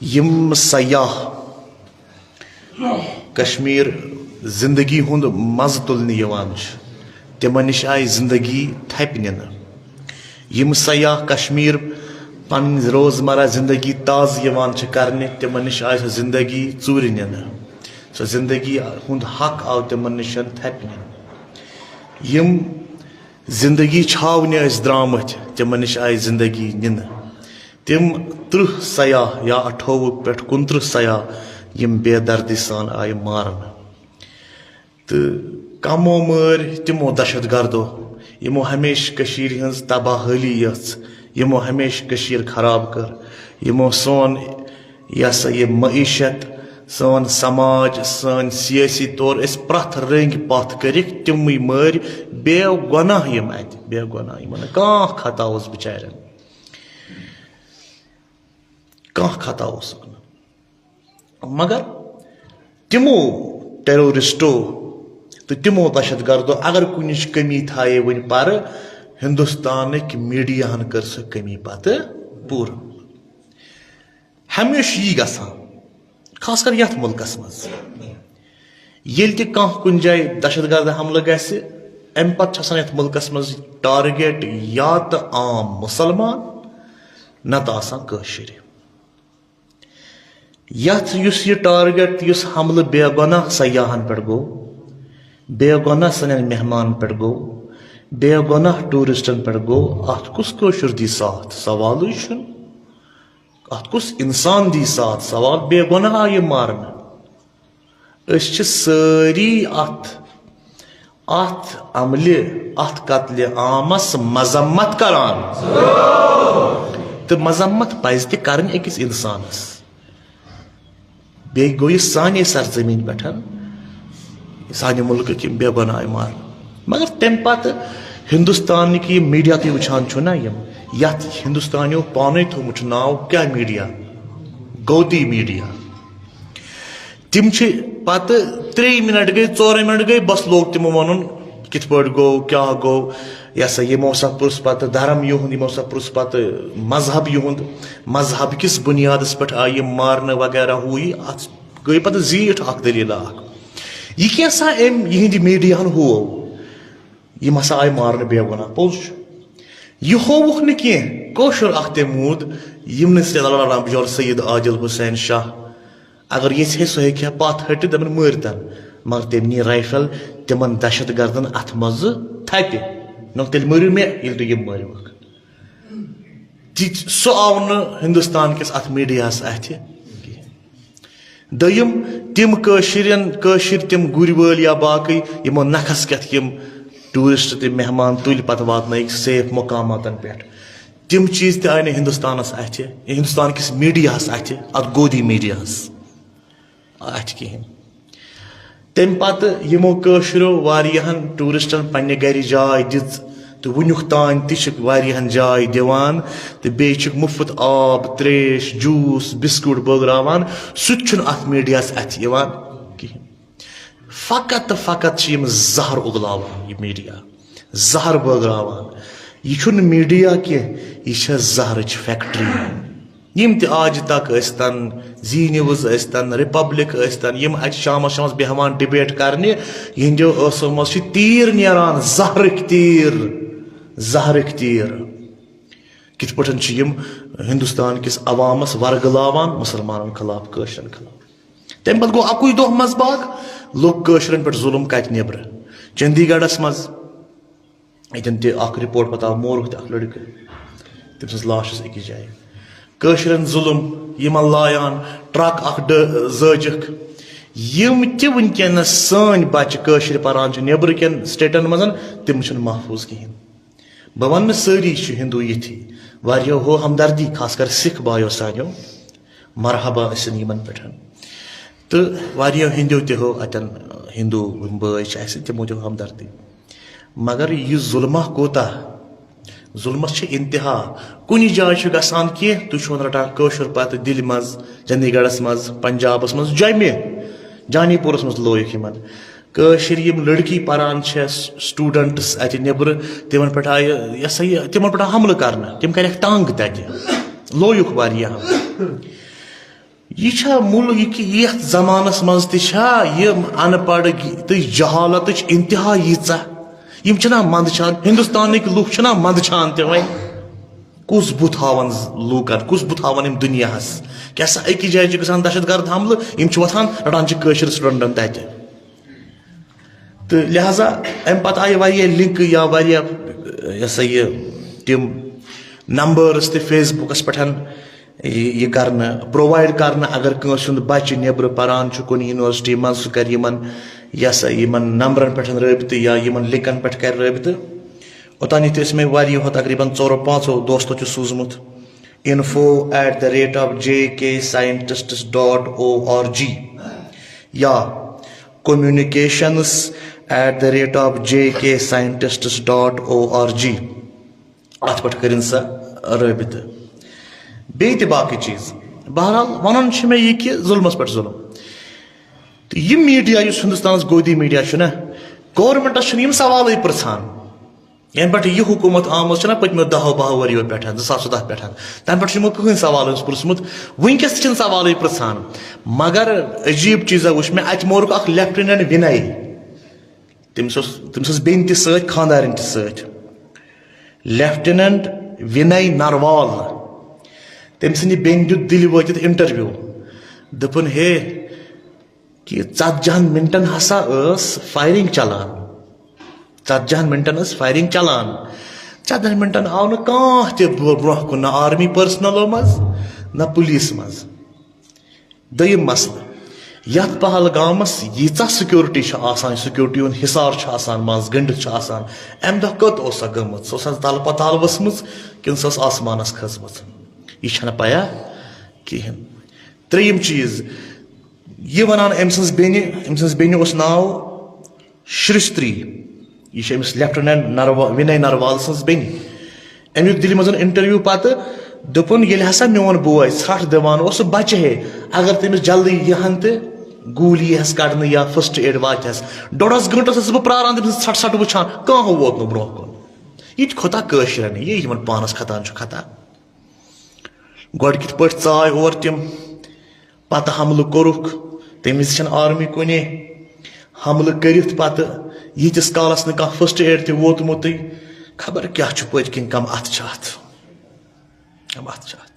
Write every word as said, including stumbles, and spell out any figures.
یِم سیاح کشمیر زندگی ہُنٛد مزٕ تُلنہِ یِوان چھِ، تِمن نِش آیہِ زندگی تھپہِ نِنہٕ۔ یِم سیاح کشمیر پنٕنۍ روزمرہ زندگی تازٕ یِوان چھِ کرنہِ، تِمن نِش آیہِ سۄ زندگی ژوٗرِ نِنہٕ۔ سۄ زندگی ہُنٛد حق آو تِمن نِش تھپہِ نِنہٕ۔ یِم زندگی چھاونہِ ٲسۍ درٛامٕتۍ، تِمن نِش آیہِ زندگی نِنہٕ۔ تِم ترٕٛہ سیاح یا اَٹھووُہ پٮ۪ٹھ کُنترٕٛہ سیاح، یِم بے دردی سان آیہِ مارنہٕ۔ تہٕ کمو مٲرۍ تِمو دہشت گردو، یِمو ہمیشہِ کٔشیٖرِ ہٕنٛز تباہ حٲلی یٔژھ، یِمو ہمیشہِ کٔشیٖر خراب کٔر، یِمو سون یہِ ہسا یہِ معیشت، سون سماج، سٲنۍ سیٲسی طور ٲسۍ پرٛٮ۪تھ رٔنٛگۍ پتھ کٔرِکھ، تِمٕے مٲرۍ بے گۄناہ یِم اَتہِ، بے گۄناہ، یِمن نہٕ کانٛہہ خطا اوس بِچارٮ۪ن، کانٛہہ خطا اوسُکھ نہٕ۔ مگر تِمو ٹیرورسٹو تہٕ تِمو دہشت گردو اگر کُنِچ کمی تھایے وٕنہِ پرٕ، ہندوستانٕکۍ میڈیاہن کٔر سۄ کمی پتہٕ پوٗرٕ۔ ہمیشہِ یی گژھان، خاص کر یتھ مُلکس منٛز۔ ییٚلہِ تہِ کانٛہہ کُنہِ جایہِ دہشت گرد حملہٕ گژھِ، امہِ پتہٕ چھِ آسان یتھ مُلکس منٛز ٹارگیٹ یا تہٕ عام مُسلمان، نتہٕ آسان کٲشِرۍ۔ یتھ یُس یہِ ٹارگیٹ، یُس حملہٕ بے گۄناہ سیاحن پٮ۪ٹھ گوٚو، بے گۄناہ سانٮ۪ن مہمانن پٮ۪ٹھ گوٚو، بے گۄناہ ٹوٗرسٹن پٮ۪ٹھ گوٚو، اتھ کُس کٲشُر دی ساتھ؟ سوالٕے چھُنہٕ۔ اتھ کُس انسان دی ساتھ؟ سوال، بے گۄناہ آیہِ مارنہٕ۔ أسۍ چھِ سٲری اتھ، اتھ عملہِ، اتھ قتلِ عامس مذمت کران۔ تہٕ مذمت پزِ تہِ کرٕنۍ أکِس انسانس۔ بیٚیہِ گوٚو یہِ سانے سرزمین پٮ۪ٹھ، سانہِ مُلکٕکۍ یِم بے گۄناہ آیہِ مارنہٕ۔ مگر تمہِ پتہٕ ہندوستانٕکۍ یہِ میڈیا تُہۍ وٕچھان چھِو نا، یِم یتھ ہندوستانیو پانے تھوٚومُت چھُ ناو کیٛاہ میڈیا؟ گودی میڈیا۔ تِم چھِ پتہٕ ترٛیٚیہِ منٹ گٔے، ژورے منٹ گٔے، بس لوگ تِمو ونُن کِتھ پٲٹھۍ گوٚو، کیٛاہ گوٚو۔ یہِ ہسا یِمو ہسا پرُژھ پتہٕ دھرم یِہُنٛد، یِمو ہسا پرُژھ پتہٕ مذہب یِہُنٛد۔ مذہب کِس بُنیادس پٮ۪ٹھ آیہِ یِم مارنہٕ وغیرہ، ہُہ یہِ۔ اتھ گٔے پتہٕ زیٖٹھ اکھ دٔلیٖلہ اکھ۔ یہِ کینٛژھا أمۍ یِہنٛدِ میڈیاہن ہوو، یِم ہسا آیہِ مارنہٕ بے گۄناہ، پوٚز چھُ۔ یہِ ہووُکھ نہٕ کینٛہہ، کٲشُر اکھ تٔمۍ موٗد، یِمنٕے سۭتۍ لڑان بجور سید عادل حسین شاہ۔ اگر یژھِ ہے، سُہ ہیٚکہِ ہا پتھ ہٹِتھ، دپن مٲرۍ تن، مگر تٔمۍ نی رایفل تِمن دہشت گردن اتھ منٛزٕ تھپہِ۔ نہ تیٚلہِ مٲرِو مےٚ، ییٚلہِ تُہۍ یِم مٲرِوکھ۔ تہِ، سُہ آو نہٕ ہندوستان کِس اتھ میڈیاہس اتھِ کینٛہہ۔ دوٚیِم، تِم کٲشرٮ۪ن، کٲشِر تِم گُرۍ وٲلۍ یا باقٕے یِمو نکھس کٮ۪تھ یِم ٹوٗرسٹ تہٕ مہمان تُلۍ پتہٕ واتنٲیِکھ سیف مقاماتن پٮ۪ٹھ، تِم چیٖز تہِ آیہِ نہٕ ہندوستانس اتھِ، ہندوستان کِس میڈیاہس اتھِ، اتھ گودی میڈیاہس اتھِ کِہینۍ۔ تمہِ پتہٕ یِمو کٲشرو واریاہن ٹوٗرسٹن پننہِ گرِ جاے دِژ تہٕ وُنیُک تام تہِ چھِکھ واریاہن جاے دِوان، تہٕ بیٚیہِ چھِکھ مُفت آب، تریش، جوٗس، بسکوٹ بٲگراوان۔ سُہ تہِ چھُنہٕ اتھ میڈیاہس اتھِ یِوان کِہینۍ۔ فقط تہٕ فقط چھِ یِم زہر اُگلاوان، یہِ میڈیا زہر بٲگراوان۔ یہِ چھُنہٕ میڈیا کینٛہہ، یہِ چھےٚ زہرٕچ فیکٹری۔ یِم تہِ آج تک ٲسۍتن، زی نیوز ٲسۍتن، رپبلک ٲسۍتن، یِم اتہِ شامس شامس بیہوان ڈبیٹ کرنہِ، یِہنٛدیو ٲسو منٛز چھِ تیٖر نیران، زہرٕکۍ تیٖر، زہرٕکۍ تیٖر۔ کِتھ پٲٹھۍ چھِ یِم ہندوستان کِس عوامس ورگلاوان مُسلمانن خلاف، کٲشرٮ۪ن خلاف۔ تمہِ پتہٕ گوٚو اکُے دۄہ منٛز باغ، لوٚگ کٲشرٮ۪ن پٮ۪ٹھ ظُلم کتہِ؟ نیبرٕ، چندی گڑھس منٛز۔ ییٚتٮ۪ن تہِ اکھ رپورٹ پتہٕ آو، مورُکھ تہِ اکھ لڑکہٕ، تٔمۍ سٕنٛز لاش ٲس أکِس جایہِ۔ کٲشرٮ۪ن ظُلم، یِمن لایان، ٹرک اکھ ڈ-، زٲجِکھ۔ یِم تہِ وٕنکیٚنس سٲنۍ بچہِ کٲشِر پران چھِ نیبرٕ کٮ۪ن سٹیٹن منٛز، تِم چھِنہٕ محفوظ کِہینۍ۔ بہٕ ونہٕ نہٕ سٲری چھِ ہندو یِتھی، واریاہو ہو ہمدردی، خاص کر سکھ بایو سانیو، مرحبا ٲسِن یِمن پٮ۪ٹھ۔ تہٕ واریاہو ہندیو تہِ ہو اتٮ۪ن، ہندو یِم بٲے چھِ اسہِ، تِمو تہِ ہو ہمدردی۔ مگر یہِ ظُلمہ کوٗتاہ؟ ظُلمس چھِ انتہا۔ کُنہِ جایہِ چھُ گژھان کینٛہہ، تُہۍ چھِو رٹان کٲشُر پتہٕ دِلہِ منٛز، چندی گڑھس منٛز، پنجابس منٛز، جوٚمہِ، جانی پورس منٛز لویُکھ یِمن۔ کٲشِر یِم لڑکی پران چھِ، سٹوڈنٹس اتہِ نیبرٕ، تِمن پٮ۪ٹھ آیہِ، یہِ ہسا یہِ، تِمن پٮ۪ٹھ آو حملہٕ کرنہٕ، تِم کرٮ۪کھ تنگ تتہِ، لویُکھ واریاہ۔ یہِ چھا مُلک، یہِ کہِ یتھ زمانس منٛز تہِ چھا یہِ ان پڑھ تہٕ جہالتٕچ انتہا ییٖژاہ؟ یِم چھِنہ منٛدچھان، ہندوستانٕکۍ لُکھ چھِنہ منٛدچھان تہِ وۄنۍ؟ کُس بُتھ ہاوان لوٗکن، کُس بُتھ ہاوان یِم دُنیاہس؟ کیٛاہ سا أکِس جایہِ چھِ گژھان دہشت گرد حملہٕ، یِم چھِ وۄتھان رٹان چھِ کٲشِر سٹوڈنٹن تتہِ۔ تہٕ لہذا امہِ پتہٕ آیہِ واریاہ لنکہٕ یا واریاہ، یہِ ہسا یہِ، تِم نمبرس تہِ فیس بُکس پٮ۪ٹھ یہِ یہِ کرنہٕ، پرووایڈ کرنہٕ، اگر کٲنٛسہِ ہُنٛد بچہِ نیبرٕ پران چھُ کُنہِ یونیورسٹی منٛز، سُہ کرِ یِمن، یہِ ہسا یِمن نمبرن پٮ۪ٹھ رٲبطہٕ یا یِمن لنکن پٮ۪ٹھ کرِ رٲبطہٕ۔ اوٚتام یُتھُے ٲسۍ مےٚ واریاہو، تقریباً ژورو پانٛژو دوستو چھُ سوٗزمُت info at the rate of J K scientists dot O R G یا communications at the rate of J K scientists dot O R G۔ اتھ پٮ۪ٹھ کٔرِن سا رٲبطہٕ۔ بیٚیہِ تہِ باقٕے چیٖز۔ بہرحال، ونُن چھُ مےٚ یہِ کہِ ظُلمس پٮ۪ٹھ ظُلم۔ تہٕ یہِ میٖڈیا یُس ہندوستانس گودی میٖڈیا چھُ نہ، گورنمنٹس چھُنہٕ یِم سوالٕے پرژھان۔ یَنہٕ پٮ۪ٹھ یہِ حکوٗمت آمٕژ چھےٚ نہ پٔتمیو دَہو بَہو ؤرِیو پٮ۪ٹھ، زٕ ساس ژۄداہ پٮ۪ٹھ، تَنہٕ پٮ۪ٹھ چھُ یِمو کٕہٕنۍ سوال اوس پرٛژھمُت، وٕنکٮ۪س تہِ چھِنہٕ سوالٕے پرٛژھان۔ مگر عجیٖب چیٖزا وٕچھ مےٚ، اَتہِ مورُکھ اَکھ لیفٹیننٹ وِنَے۔ تٔمِس اوس، تٔمِس ٲس بیٚنہِ تہِ سۭتۍ، خانٛدارِنۍ تہِ سۭتۍ۔ لیفٹیننٹ وِنَے نروال، تٔمۍ سٕنٛدِ بیٚنہِ دیُت دِلہِ وٲتِتھ انٹرویو۔ دوٚپُن، ہے، کہِ ژتجی ہن منٹن ہسا ٲس فایرنگ چلان۔ ژتجی ہن منٹن ٲس فایرنگ چلان۔ ژتجی ہن منٹن آو نہٕ کانٛہہ تہِ بر-، برونٛہہ کُن، نہ آرمی پرسنلو منٛز، نہ پُلیٖس منٛز۔ دوٚیِم مسلہٕ، یتھ پہلگامس ییٖژاہ سیکورٹی چھِ آسان، سیکورٹی ہُنٛد حصار چھُ آسان، منٛز گٔنڈِتھ چھُ آسان، امہِ دۄہ کٔت اوس سۄ گٔمٕژ؟ سۄ اوس حظ تلہٕ پتہٕ تلہٕ ؤژھمٕژ کِنہٕ سۄ ٲس آسمانس کھٔژمٕژ؟ یہِ چھنہٕ پَیہ کِہیٖنۍ۔ ترٛیٚیِم چیٖز، یہِ وَنان أمۍ سٕنٛز بیٚنہِ، أمۍ سٕنٛز بیٚنہِ اوس ناو شرٛشتری۔ یہِ چھِ أمِس لیفٹیننٹ نروا-، وِنَے نروال سٕنٛز بیٚنہِ۔ أمۍ دیُت دِلہِ منٛز انٹرویو پتہٕ، دوٚپُن، ییٚلہِ ہسا میون بوے ژھرٛٹھ دِوان اوس، سُہ بچہِ ہے، اگر تٔمِس جلدی یِہَن تہٕ گوٗلۍ یی ہَس کڑنہٕ یا فرسٹ ایڈ واتہِ ہَس، ڈۄڈس گٲنٛٹس ٲسٕس بہٕ پراران، تٔمۍ سٕنٛز ژھرٛٹھ ژھرٛٹھ وٕچھان، کانٛہہ ووت نہٕ برونٛہہ کُن۔ یہِ تہِ کھوٚتا کٲشرٮ۪ن، یہِ یِمن پانس کھتان چھُ خطا۔ گۄڈٕ کِتھ پٲٹھۍ ژاے اور تِم، پتہٕ حملہٕ کوٚرُکھ، تَمہِ وِزِ چھَنہٕ آرمی کُنے۔ حملہٕ کٔرِتھ پتہٕ ییٖتِس کالس نہٕ کانٛہہ فرسٹ ایڈ تہِ ووتمُتٕے، خبر کیٛاہ چھُ پٔتۍ کِنۍ کم اَتھٕ چھِ اَتھ۔ کم اَتھٕ چھِ اَتھ۔